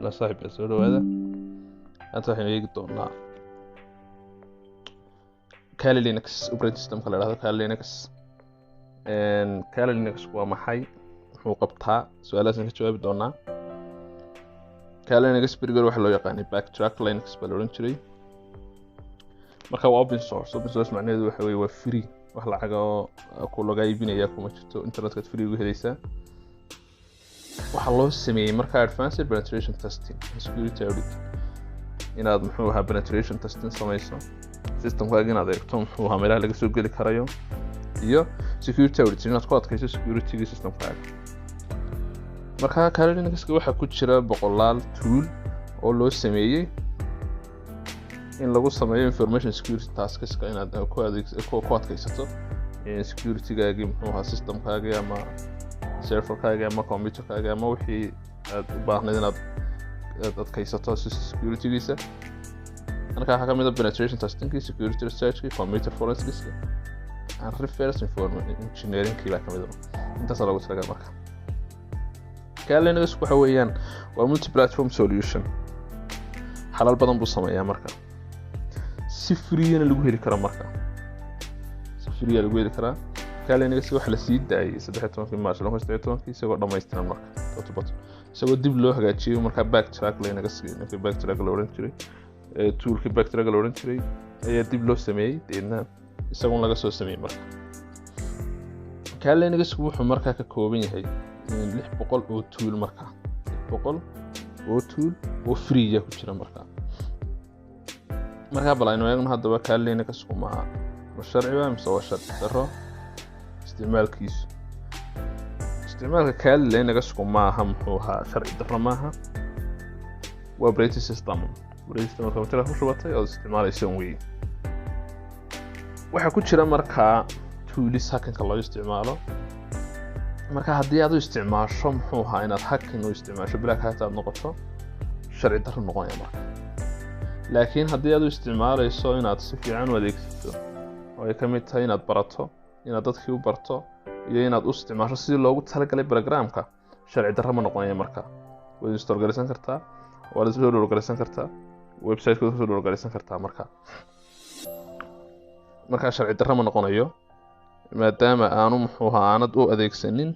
La saaxiib, soo dhawaada. Maanta waxaynu eegi doonaa Kali Linux, operating systemka la dhahdo Kali Linux. Kali Linux waa maxay? Muxuu qabtaa? Su-aalahaasaan ka jawaabi doonaa. Kali Linux berigor waxaa loo yaqaanay Backtrack Linux baa la odhan jiray. Marka waa open source. Open source macnaheedu waxa weye waa free, wax lacaga oo ku laga iibinaya kuma jirto, internetkaad free uga helaysaa. Waxaa loo sameeyey marka advanced penetration testing and security audit, inaad muxuu ahaa penetration testing samayso systemkaaga, inaad eegto muxuu ahaa meelaha laga soo geli karayo, iyo security audit, inaad ku adkayso security-ga systemkaaga. Marka Kali Linuxka waxaa ku jira boqolaal tool oo loo sameeyey in lagu sameeyo information security taskska, inaad ku adeeg ku adkaysato security-gaagii, muxuu ahaa systemkaagii ama serverkaagii ama computerkaagii ama wixii aad u baahnayd inaad aad adkaysato security-giisa. Marka waxaa kamid ah penetration testingkii, security researchkii, computer forensics and reverse engineeringkii baa kamid ah. Intaasaa loogu talagalay. Marka Kali Linux waxa weeyaan waa multi platform solution, xalal badan buu sameeyaa. Marka si freeyana lagu heli karo, marka si freeya lagu heli karaa. Kali Linux waxaa la sii daayay 13-kii March 2013-kii, isagoo dhammaystiran marka top to bottom, isagoo dib loo hagaajiyey. Marka Backtrack Linux, ninkii Backtrack la odhan jiray, toolkii Backtrack la odhan jiray ayaa dib loo sameeyey, deedna isagoon laga soo sameeyey. Marka Kali Linux wuxuu markaa ka kooban yahay 600 oo tool, markaa 600 oo tool oo freeya ku jira. Markaa bal aynu eegno haddaba, Kali Linuxku ma sharci ba mise waa sharci darro isticmaalkiisu? Isticmaalka Kali Linuxku maaha muxuu ahaa sharci darro maaha, waa operating system. Operating system computer ku shubatay ood isticmaalaysa wey. Waxaa ku jira markaa tools hackinka loo isticmaalo. Marka haddii aad u isticmaasho muxuu ahaa inaad hacking u isticmaasho, black hat aad noqoto, sharci darro noqonaya marka. Laakiin haddii aad u isticmaalayso inaad si fiican u adeegsato, oo ay ka mid tahay inaad barato, inaad dadkii u barto, iyo inaad u isticmaasho sidii loogu talagalay programka, sharci darro ma noqonaya. Marka waad install garaysan kartaa, waad soo download garaysan kartaa, website-kooda kusoo download garaysan kartaa. Markaa sharci darro ma noqonayo, maadaama aanu muxuu ahaa aanad u adeegsanin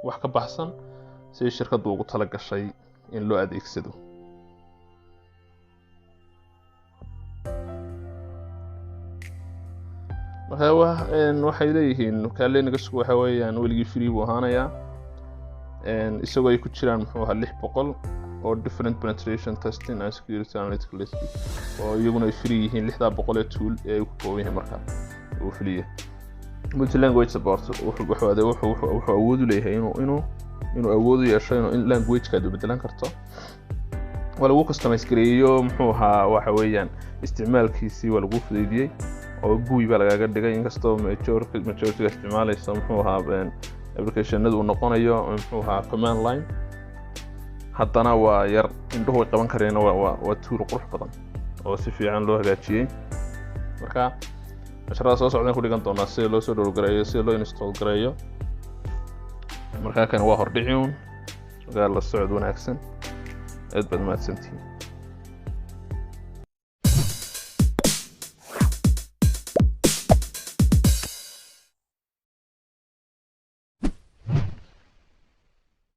wax ka baxsan sidii shirkaddu ugu tala gashay in loo adeegsado. Marka waxay leeyihiin Kali Linuxku waxa weeyaan weligii free buu ahaanayaa, isagoo ay ku jiraan muxuu ahaa 600 oo different penetration testing and security analytical list oo iyaguna ay free yihiin, 600 ee tool ee ay ku kooban yahay. Marka uu fuliya multilanguage support, wuxuu awood u leeyahay inuu awood u yeesho inuu in language-ka aad u bedelan karto. Waa lagu customize gareeyo, muxuu ahaa waxa weeyaan isticmaalkiisii waa lagu fudaydiyey oo GUI baa lagaga dhigay, inkastoo majority-ga isticmaalaysa muxuu ahaa applicationadu uu noqonayo muxuu ahaa command line, haddana waa yar indhuhu way qaban kareen. Waa tool qurux badan oo si fiican loo hagaajiyey. Marka casharada soo socdaan ku dhigan doonaa sida loo soo download gareeyo, sida loo install gareeyo. Markaa kan waa hordhici uun. Markaa la socod wanaagsan, aad baad mahadsantihiin.